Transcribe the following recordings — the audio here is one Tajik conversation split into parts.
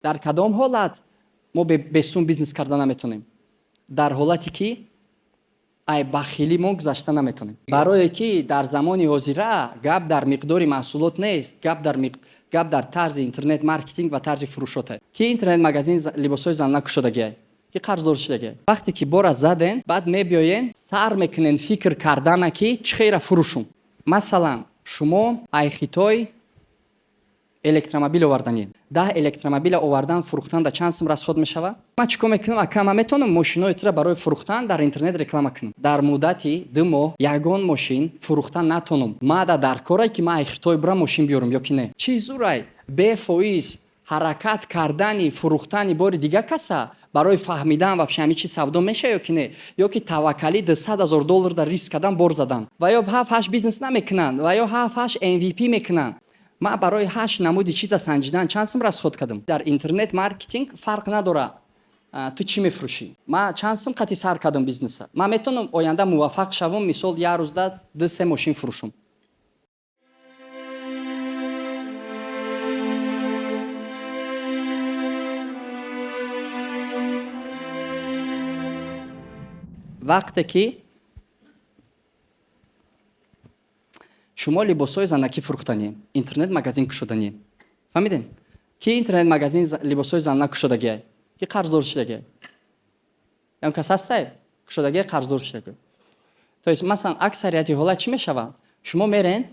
Дар кадом ҳолат мо бесум бизнес карда наметонем? Дар ҳолате ки ай бахилӣ мо гузашта наметонем. Барое ки дар замони ҳозира гап дар миқдори маҳсулот нест, гап дар тарзи интернет маркетинг ва тарзи фурӯшоте. Ки интернет магазин либосҳои занона кушодагиай, ки қарздор шудагиай. Вақте ки бора заден, баъд мебиёен, сар мекунен фикр кардана, ки чӣ хела фурӯшум. Масалан, шумо ай Хитой электромобил оварданед. 10 электромобила овардан, фурӯхтан да чанд сум расход мешавад? Ман чӣ кор мекунам, ака? Ман метавонам мошинои тура барои фурӯхтан дар интернет реклама кунам. Дар муддати 2 моҳ ягон мошин фурӯхтан натонам. Мада дар корае ки ман ай Хитой бурам мошин биёрам ё ки не? Чӣ зурай бефоиз ҳаракат кардани фурӯхтани бори дига каса барои фаҳмидан, вообще ҳамин чиз савдо мешава ё ки не, ё ки таваккалӣ 200 000 доллар дар риск кардан, бор задан. Ва ё ҳафт ҳашт бизнес намекунанд, ва ё ҳафт ҳашт MVP мекунанд. Ман барои ҳашт намуди чиза санҷидан чанд сум расход кардам? Дар интернет маркетинг фарқ надора, ту чӣ мефурӯшӣ. Ман чанд сум қати сар кардам бизнеса? Ман метавонам оянда муваффақ шавам, мисол, як рӯзда ду се мошин фурӯшам. Вақте ки шумо либосҳои занакӣ фурӯхтанед, интернет магазин кушоданед, фаҳмидем, ки интернет магазин либосҳои занона кушодагиай, ки қарздор шудагиай? Ям кас ҳастай, кушодагиай, қарздор шудагиай? То есть, масалан, аксарияти ҳолат чӣ мешавад? Шумо мерен,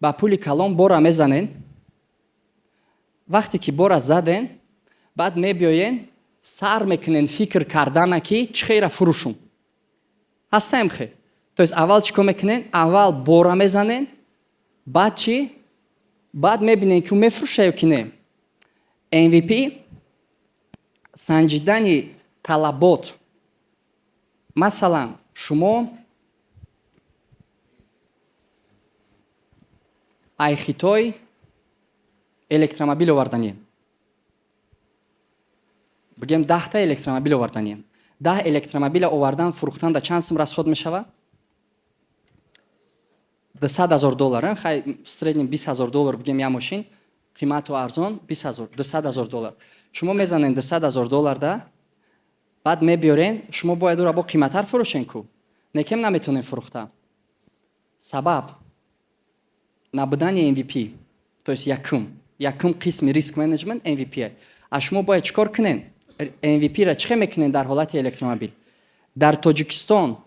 ба пули калон бора мезанен. Вақте ки бора заден, баъд мебиёен, сар мекунен фикр кардана, ки чӣ хела фурӯшум. Ҳастаем хе? То есть аввал чӣ кор мекунен? Аввал бора мезанен, баъд чӣ? Баъд мебинем, ки ӯ мефурӯша ё ки не. MVP, санҷидани талабот. Масалан, шумо ай Хитой электромобил оварданед, бигем, 10-та электромобил оварданед. 10 электромобила овардан, фурӯхтан да чанд сум расход мешавад? 200 000 доллар. Хай, в среднем 20 000 доллар бигем, як мошин қимату арзон 20 000, 200 000 доллар. Шумо мезанед 200 000 доллар да, баъд мебиёрен, шумо бояд ӯра бо қиматтар фурӯшен ку. Некем наметонем фурӯхта. Сабаб набудани MVP. То есть якум қисми риск менеҷмент MVP. А шумо бояд чӣ кор кунен? MVP-ра чӣ хел мекунен дар ҳолати электромобил? Дар Тоҷикистон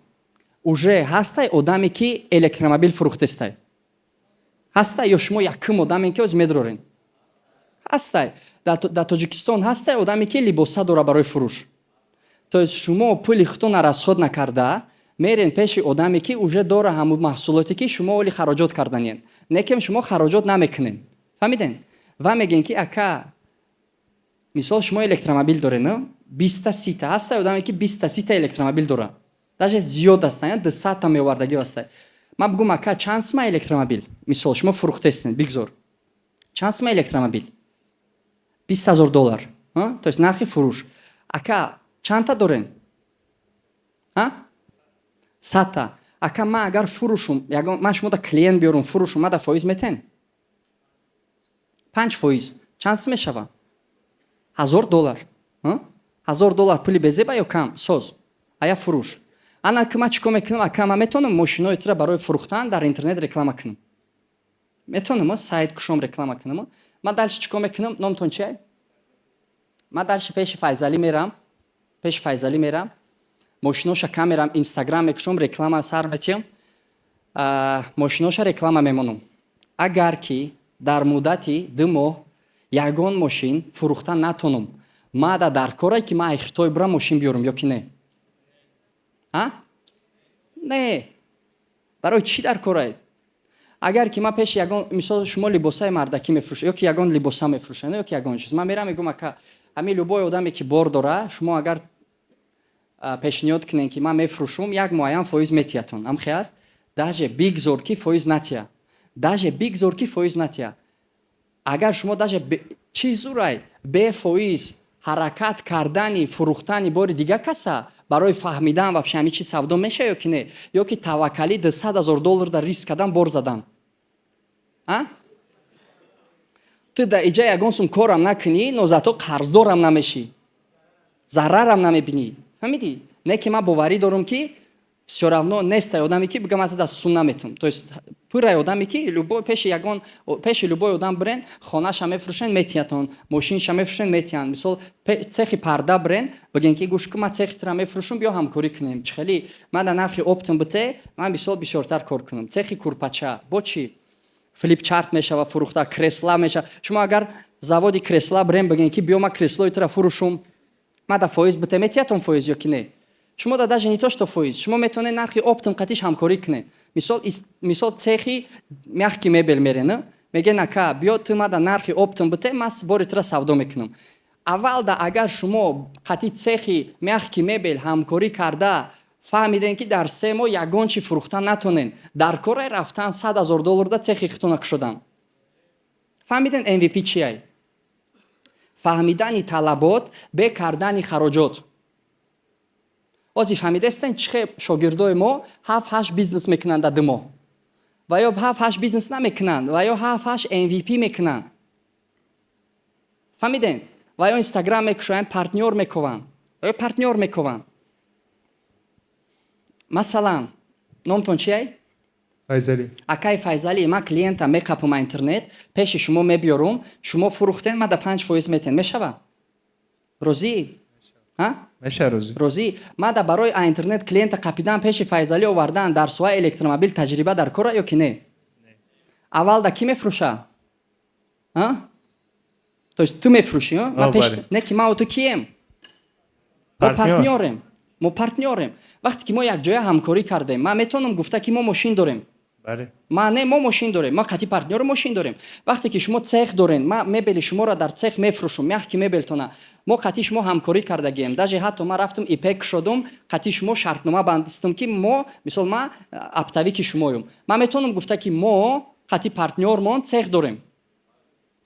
уже ҳастай одаме, ки электромобил фурӯхтестай? Ҳастай ё шумо якум одаме, ки ҳозир медрорен? Ҳастай? Дар Тоҷикистон ҳастай одаме, ки либоса дора барои фурӯш? То есть шумо пули худтона расход накарда, мерен пеши одаме, ки уже дора ҳамун маҳсулоте, ки шумо оли хароҷот карданен. Некем шумо хароҷот намекунен, фаҳмиден? Ва мегӯен, ки ака, мисол, шумо электромобил дорен, 20-та, 30-та. Ҳастай одаме, ки 20-та, 30-та электромобил дора? Даже зиёд ҳастанд, 200-та меовардагӣ ҳастай. Ман бигӯм, ака, чанд сума электромобил? Мисол, шумо фурӯхтестен, бигзор, чанд сума электромобил? 20 000 доллар, то есть нархи фурӯш. Ака, чандта дорен? 100-та. Ака, ман агар фурӯшум, ягон ман шумо да клиент биёрум, фурӯшум, мада фоиз метен? 5%. Чанд сум мешава? 1000 доллар. 1000 доллар пули безеба ё кам соз ая фурӯш? Ана ки ман чӣ кор мекунам, ака? Ман метавонам мошинои тура барои фурӯхтан дар интернет реклама кунам. Метавонам сайт кушом, реклама кунам. Ман дальше чӣ кор мекунам? Номтон чия? Ман дальше пеши Файзалӣ мерам, пеши Файзалӣ мерам, мошиноша камерам, Инстаграм мекушом, реклама сар метиҳам, мошиноша реклама мемонам. Агар ки дар муддати 2 моҳ ягон мошин фурӯхтан натонам, мада дар корае ки ман ай Хитой бурам мошин биёрам ё ки не? Не. Барои чӣ дар корае? Агар ки ман пеши ягон, мисол, шумо либосаи мардакӣ мефурӯшед ё ки ягон либоса мефурӯшед, ё ки ягон чиз, ман мерам, мегӯм, ака, ҳамин любой одаме, ки бор дора, шумо агар пешниҳод кунем, ки ман мефурӯшум, як муайян фоиз метиҳатон. Ҳамхе аст? Даже бигзор, ки фоиз натиҳа, даже бигзор, ки фоиз натиҳа. Агар шумо даже чӣ зурай бефоиз ҳаракат кардани фурӯхтани бори дига каса барои фаҳмидан, вообще ҳамин чиз савдо мешава ё ки не, ё ки таваккалӣ 200 000 доллар дар риск кардан, бор задан? Ту да иҷа ягон сум корам накунӣ, но зато қарздорам намешӣ, зарарам намебинӣ. Фаҳмидӣ? Не ки ман боварӣ дорам, ки всё равно нестай одаме, ки бигам, ман ту да сум наметум. То есть пурай одаме, ки любой пеши ягон, пеши любой одам бирен, хонаша мефурӯшен, метиҳатон, мошинша мефурӯшен, метиҳанд. Мисол, цехи парда бирен, биген, ки гӯш кун, ман цехи тура мефурӯшам, биё ҳамкорӣ кунем, чӣ хеле ман дар нархи оптом бите, ман мисол бисёртар кор кунам. Цехи курпача бо чӣ, флипчарт мешава фурӯхта, кресла мешава. Шумо агар заводи кресла бирен, биген, ки биё, ман креслои тура фурӯшум, ман да фоиз бите, метиҳатон фоиз ё ки не? Шумо да даже не то что фоиз, шумо метавонед нархи оптом қатиш ҳамкорӣ кунед. Мисол, цехи мягкий мебел мерен, меге, ака, биё, ту мада нархи оптом бите, ман бори тура савдо мекунам. Аввал да агар шумо қати цехи мягкий мебел ҳамкорӣ карда фаҳмидем, ки дар 3 моҳ ягон чи фурӯхта натонен, дар кораи рафтан 100 000 доллар да цехи хитона кушодан. Фаҳмиден MVP чиай? Фаҳмидани талабот бе кардани хароҷот. Ози фаҳмидастен, чӣ хел шогирдои мо ҳафт ҳашт бизнес мекунанд дар 2 моҳ, ва ё ҳафт ҳашт бизнес намекунанд, ва ё ҳафт ҳашт MVP мекунанд. Фаҳмиден? Ва ё Инстаграм мекушоянд, партнёр мекованд, ва ё партнёр мекованд. Масалан, номтон чиай? Файзалӣ. Акай Файзалӣ, ман клиента меқапум интернет, пеши шумо мебиёрум, шумо фурӯхтен, ман да 5% метен, мешава? Розӣ? Меша, розӣ. Розӣ. Ман да барои интернет клиента қапидан, пеши Файзалӣ овардан, дар соҳаи электромобил таҷриба дар кора ё ки не? Аввал да кӣ мефурӯша? То есть ту мефурӯшӣ? Не ки ман ту кием? Мо партнёрем, мо партнёрем. Вақте ки мо якҷоя ҳамкорӣ кардем, ман метавонам гуфта, ки мо мошин дорем. Ма не, мо мошин дорем, мо қати партнёри мошин дорем. Вақте ки шумо цех дорен, ма мебели шуморо дар цех мефурӯшум, мягкий мебелтона. Мо қати шумо ҳамкорӣ кардагием, даже ҳатто ман рафтам, ИП кушодум, қати шумо шартнома бандистам, ки мо, мисол, ма оптовики шумоюм. Ман метавонам гуфта, ки мо қати партнёрмон цех дорем.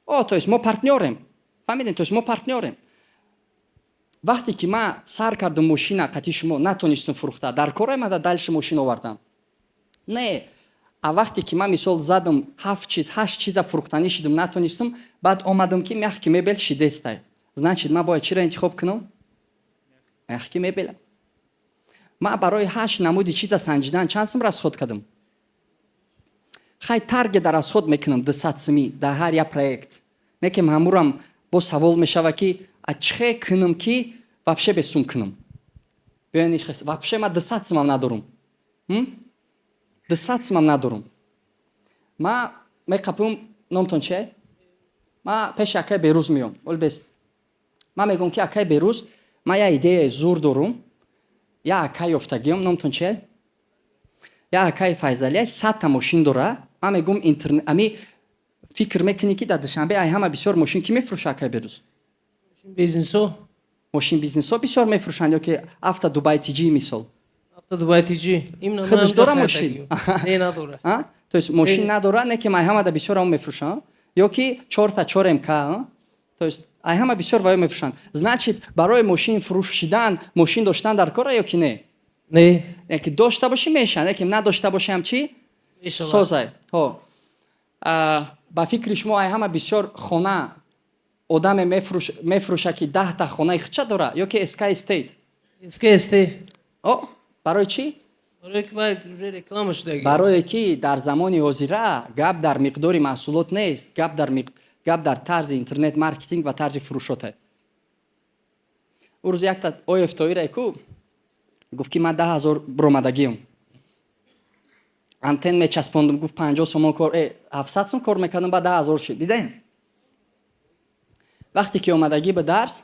О, то есть мо партнёрем. Фаҳмидем? То есть мо партнёрем. Вақте ки ман сар кардам мошина, қати шумо натонистам фурӯхта, дар кор омада дальше мошин овардан? Не. А вақте ки ман, мисол, задам ҳафт чиз, ҳашт чиза фурӯхтанӣ шидам, натонистам, баъд омадам, ки мягкий мебел шидестай, значит, ман бояд чиро интихоб кунам? Мягкий мебела. Ман барои ҳашт намуди чиза санҷидан чанд сум расход кардам? Хай, таргета расход мекунам 200 сумӣ дар ҳар як проект. Не ки ҳамурам бо савол мешава, ки а чихе кунам, ки вообще бесум кунам? Биён, вообще ман 200 сумам надорум, 200 сумам надорум. Ма меқапум, номтон чие? Ма пеши акай Берӯз меём. Олбест, ман мегӯям, ки акай Берӯз, ман як идеяи зур дорум, як акай ёфтагиём, номтон чие? Як акай Файзалия 100-та мошин дора. Ман мегӯям, интернет ами фикр мекунӣ, ки дар Душанбе ай ҳама бисёр мошин кӣ мефурӯша, акай Берӯз? Бизнесо. Мошин бизнесо бисёр мефурӯшанд ё ки Авто Дубай Тиҷи, мисол? Авто Дубай Тиҷи. Именно. Худаш дора мошин? Не, надора. То есть мошин надора, не ки ай ҳамада бисёр ам мефурӯшанд, ё ки чорта чор МК, то есть ай ҳама бисёр ваё мефурӯшанд. Значит, барои мошин фурӯшидан мошин доштан дар кора ё ки не? Не. Яки дошта бошӣ, мешавад, яки надошта бошиам чӣ? Созай. Ҳо, ба фикри шумо, ай ҳама бисёр хона одаме мефурӯша, ки 10-та хонаи хича дора, ё ки СК Эстейт? СК Эстейт. О, барои чӣ? Барое ки вай уже реклама шудаги. Барое ки дар замони ҳозира гап дар миқдори маҳсулот нест, гап дар тарзи интернет маркетинг ва тарзи фурӯшоте. Ӯ рӯз якта оеф тоира ку гуфт, ки ман 10 000 биромадагиам, антен мечаспондум, гуфт, 50 сомон кор, 700 сом кор мекардам, баъд 10 000 шид. Дидем, вақте ки омадагӣ ба дарс,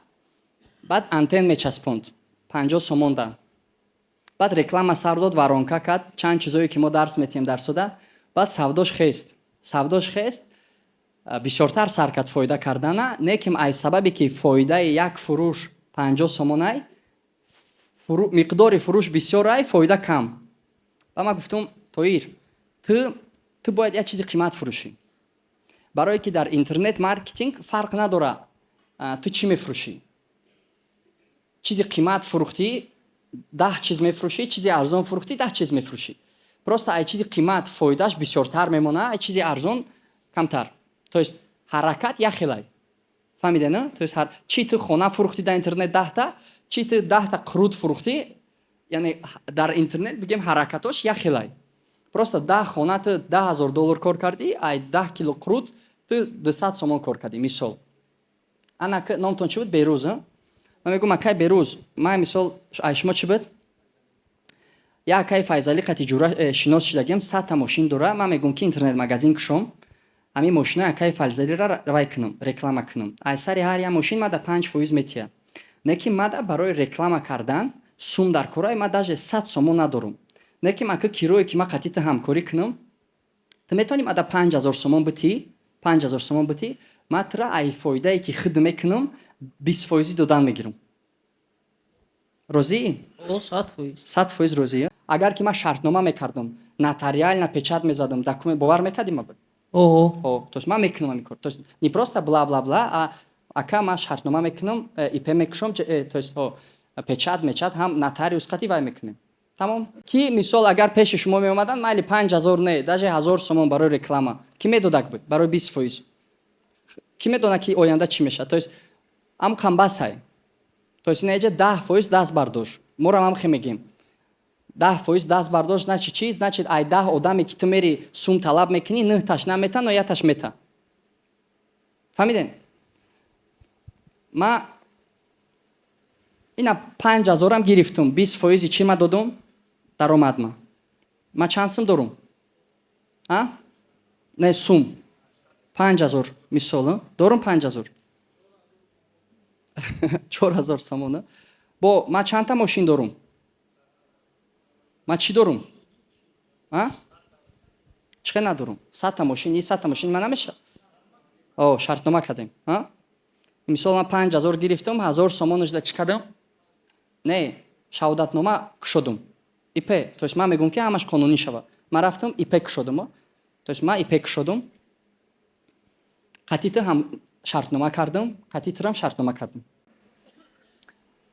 баъд антен мечаспонд 50 сомон да, баъд реклама сар дод, воронка кард, чанд чизое ки мо дарс метиҳем дарсода, баъд савдош хест, савдош хест, бисёртар сар кард фоида кардана. Не ки аз сабабе ки фоидаи як фурӯш 50 сомонай, миқдори фурӯш бисёрай, фоида кам. Ва ман гуфтум: «Тоир, ту бояд як чизи қимат фурӯшӣ, барое ки дар интернет маркетинг фарқ надора ту чӣ мефурӯшӣ. Чизи қимат фурӯхтӣ, 10 чиз мефурӯшӣ, чизи арзон фурӯхтӣ, 10 чиз мефурӯшӣ. Просто ай чизи қимат фоидааш бисёртар мемонад, ай чизи арзон камтар». То есть Ҳаракат як хелай. Фаҳмиде, на? То есть чӣ ту хона фурӯхтӣ дар интернет 10-та, чӣ ту 10-та қурут фурӯхтӣ, яъне дар интернет бигем, ҳаракатош як хелай. Просто 10 хона ту 10 000 доллар кор кардӣ, ай 10 кило қурут ту 200 сомон кор кардӣ, мисол. Ана, номтон чӣ буд? Берӯз. Ман мегӯм: «Акай Берӯз, ман, мисол, ай шумо чӣ буд? Як акай Файзалӣ қати ҷура шинос шидагиам, 100-та мошин дора. Ман мегӯм, ки интернет-магазин кушом, ҳамин мошинои акаи Файзалиро вай кунам, реклама кунам. Ай сари ҳар як мошин мада 5% метиҳад. Не ки мада барои реклама кардан сум дар корай, ма даже 100 сомон надорум. Не ки мака кирое ки ма қати ту ҳамкорӣ кунам, ту метавонӣ мада 5000 сомон битӣ, 5000 сомон битӣ, ма тура ай фоидае ки худ мекунам, 20 фоизӣ додан мегирам. Розӣ?» О, 100%. 100% розӣ. Агар ки ман шартнома мекардам, нотариально печать мезадам, документ, бовар мекардӣ ма? О. То есть ман мекунам ҳамин кор. То есть не просто бла бла бла, а ака, ман шартнома мекунам, ИП мекушам, то есть печать мечат, ҳам нотариус қати вай мекунем. Тамом. Ки, мисол, агар пеши шумо меомаданд, майли, 5000 не, даже 1000 сомон барои реклама. Кӣ медодак буд барои 20%? Кӣ медонад, ки оянда чӣ мешавад? То есть ам қамбасай. То есть инаҷа 10% даст бардошт. Морам ҳам хе мегем. 10% даст бардошт, значит чӣ? Значит, ай 10 одаме ки ту мери сум талаб мекунӣ, нӯҳташ намета, но яташ мета. Фаҳмидем? Ма ина 5000-ам гирифтум, 20 фоизи чӣ ма додум? Даромадма. Ма чанд сум дорум? А? Не, сум. 5000, мисол, дорум 5000. 4000 сомон. Бо ма чандта мошин дорум? Ма чӣ дорум? А? Чӣ хел надорум? 100-та мошин, и 100-та мошин ма намешавад. О, шартнома кардем. А? Мисол, ман 5000 гирифтам, 1000 сомонашда чӣ кардам? Не, шаҳодатнома кушодум. ИП. То есть ман мегӯм, ки ҳамаш қонунӣ шавад. Ман рафтам, ИП кушодум. То есть ман ИП кушодум. Қатъи ту ҳам шартнома кардам, қатъи турам шартнома кардам.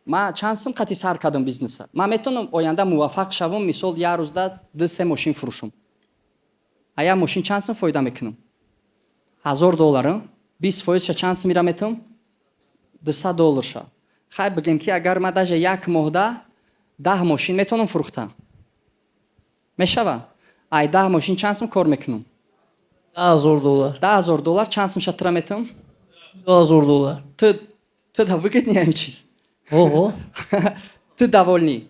Ман чанд сум қатъи сар кардам бизнеса? Ман метавонам оянда муваффақ шавам, мисол, як рӯзда ду се мошин фурӯшам. А як мошин чанд сум фоида мекунам? 1000 доллар. 20 фоизша чанд сум мира метавам? 200 долларша. Хай, бигем, ки агар ман даже як моҳда 10 мошин метавонам фурӯхта. Мешава? Ай 10 мошин чанд сум кор мекунам? 10 000 доллар. 10 000 доллар чанд сум ша тура метавам? 2000 доллар. Ту да выгоднее ҳамин чиз. Ого. Ту довольный.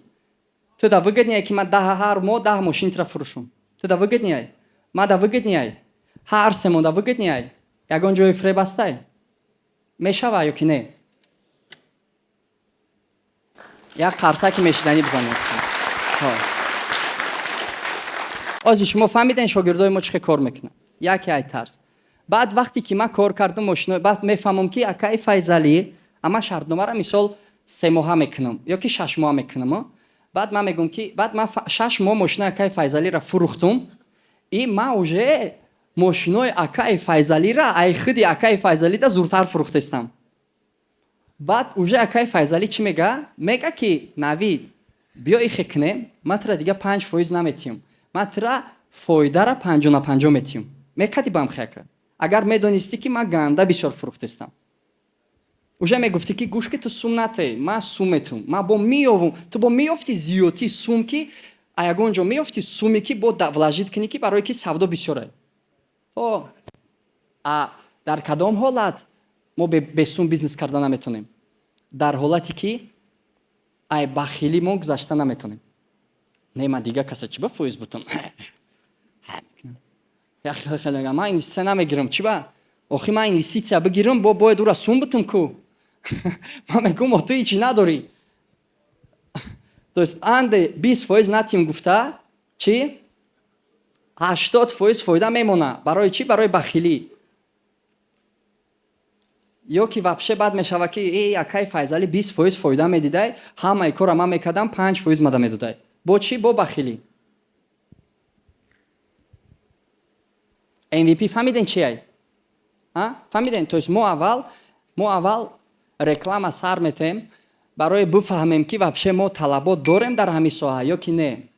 Ту да выгоднее, ки ман ҳар моҳ 10 мошин тура фурӯшам. Ту да выгоднее. Ман да выгоднее. Ҳар 3 моҳ да выгоднее. Ягон ҷои фиреб ҳастай? Мешава ё ки не? Як қарсаки мешиданӣ бизанед. Ози шумо фаҳмиден, шогирдои мо чӣ хел кор мекунанд. Яке ай тарс. Баъд вақте ки ман кор кардам мошино, баъд мефаҳмам, ки акаи Файзалӣ, ама шартномаро, мисол, 3 моҳа мекунам ё ки 6 моҳа мекунам. Баъд ман мегӯм, ки баъд ман 6 моҳ мошинои акаи Файзалиро фурӯхтум, и ман уже мошинои акаи Файзалиро ай худи акаи Файзалида зуртар фурӯхтестам. Баъд уже акаи Файзалӣ чӣ мега? Мега, ки Навид, биё ихе кунем, ман тура дига 5% наметиҳам, ман тура фоидара 50 на 50 метиҳам. Мекардӣ бам хеака? Агар медонистӣ, ки ман ганда бисёр фурӯхтестам, уже мегуфтӣ, ки гӯш ки, ту сум натей, ман сум метум, ман бо меёвум, ту бо меёфти зиёдтӣ сум, ки а ягон ҷо меёфти суме, ки бо вложить кунӣ, ки барое ки савдо бисёре. О, а дар кадом ҳолат мо бесум бизнес карда наметонем? Дар ҳолате ки ай бахилӣ мо гузашта наметонем. Не, ман дига каса чӣ ба фоиз бутам? Ман инвеститсия намегирам. Чӣ ба? Охи ман инвеститсия бигирам, бо бояд ура сум бутам ку. Ман мегӯм, о, ту ҳичи надорӣ. То есть анде 20% натим гуфта, чӣ, 80% фоида мемона. Барои чӣ? Барои бахилӣ. Ё ки вообще бад мешава, ки э, акаи Файзалӣ 20% фоида медидай, ҳамаи кора ман мекардам, 5% мада медодай. Бо чӣ? Бо бахилӣ. MVP фаҳмиден чи ай? Фаҳмиден? То есть мо аввал реклама сар метем, барои бифаҳмем, ки вообще мо талабот дорем дар ҳамин соҳа ё ки не.